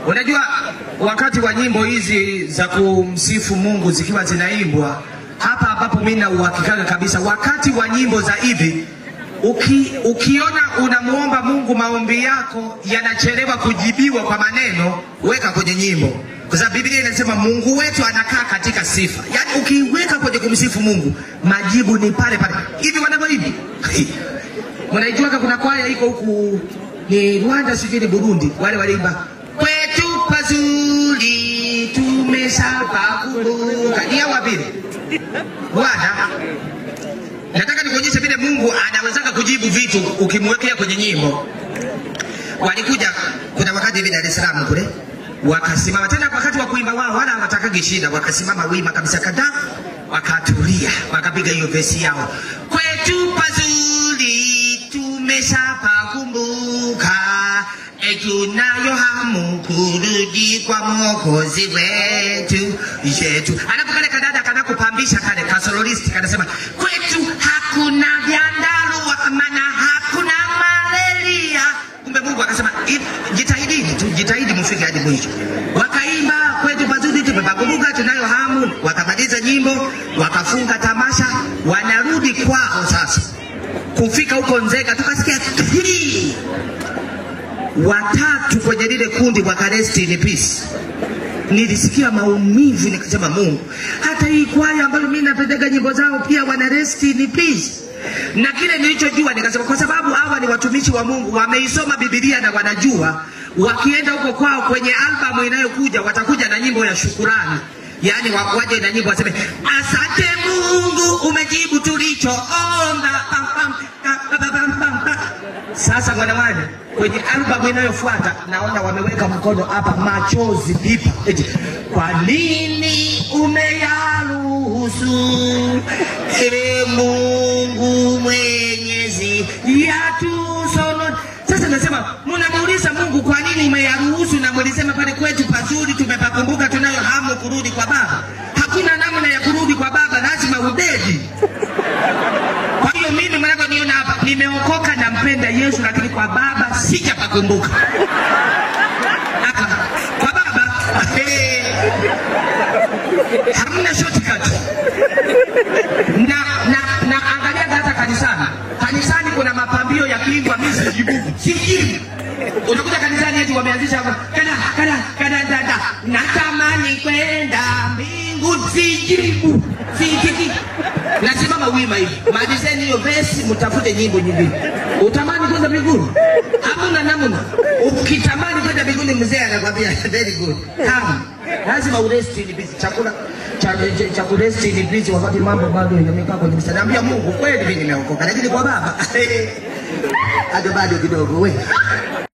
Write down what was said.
Unajua wakati wa nyimbo hizi za kumsifu Mungu zikiwa zinaimbwa hapa, ambapo mimi na uhakika kabisa wakati wa nyimbo za hivi ukiona unamuomba Mungu maombi yako yanachelewa kujibiwa kwa maneno, weka kwenye nyimbo. Kwa sababu Biblia inasema Mungu wetu anakaa katika sifa. Yaani ukiweka kwenye kumsifu Mungu, majibu ni pale pale. Hivi wanavyoimba. Mnaijua kuna kwaya iko huku ni Rwanda sijui ni Burundi, wale waliimba kwetu pazuri tumeshapakumbuka. Ni hawa vile. Bwana, nataka nikuonyeshe vile Mungu anawezaka kujibu vitu ukimwekea kwenye nyimbo. Walikuja kuna wakati hivi Dar es Salaam kule, wakasimama tena wakati wa kuimba wao wala hawatakagi shida, wakasimama wima kabisa kadhaa, wakatulia, wakapiga hiyo verse yao. Kwetu pazuri tumeshapakumbuka, tunayo hamu kurudi kwa Mwokozi wetu yetu. Alafu kale kadada kanakupambisha kale kasoloristi kanasema kwetu hakuna vyandarua maana hakuna malaria. Kumbe Mungu akasema jitahidini tu, jitahidi mfike hadi mwisho. Wakaimba kwetu pazuri tumepakumbuka tunayo hamu, wakamaliza nyimbo, wakafunga tamasha, wanarudi kwao sasa. Kufika huko Nzega tukasikia hii watatu kwenye lile kundi wakarest in peace. Nilisikia maumivu nikasema Mungu, hata hii kwaya ambayo mimi napendega nyimbo zao pia wana rest in peace. Na kile nilichojua nikasema kwa sababu hawa ni watumishi wa Mungu, wameisoma Biblia na wanajua wakienda huko kwao kwenye albamu inayokuja watakuja na nyimbo ya shukurani. Yaani waje na nyimbo waseme asante Mungu umejibu tulichoomba. Sasa mwana kwenye albamu inayofuata naona wameweka mkono hapa machozi pipa. Eti kwa nini umeyaruhusu e Mungu Mwenyezi yatusono. Sasa nasema mnamuuliza Mungu kwa nini umeyaruhusu, na mlisema pale kwetu pazuri tumepakumbuka tunayo hamu kurudi kwa Baba. Hakuna namna ya kurudi kwa Baba, lazima udedi. Kwa hiyo mimi mnavyoniona hapa nimeokoka na mpenda Yesu, lakini kwa Baba sijapakumbuka. Kwa Baba hamna shortcut. Na angalia hata kanisani. Kanisani kuna mapambio ya kiimbwa, mimi sijibu. Sijibu. Utakuta kanisani eti wameanzisha kana kana kana dada natamani kwenda mbinguni, sijibu. Sijibu. Nasimama wima hivi. Malizeni hiyo verse mtafute nyimbo nyingine. Utamani kwenda mbinguni? Hamna namna. Ukitamani kwenda mbinguni mzee anakuambia very good. Come. Lazima urest in peace. Chakula cha kurest in peace wakati mambo bado yamekaa kwenye mstari. Naambia Mungu kweli mimi nimeokoka, lakini kwa Baba bado kidogo wewe.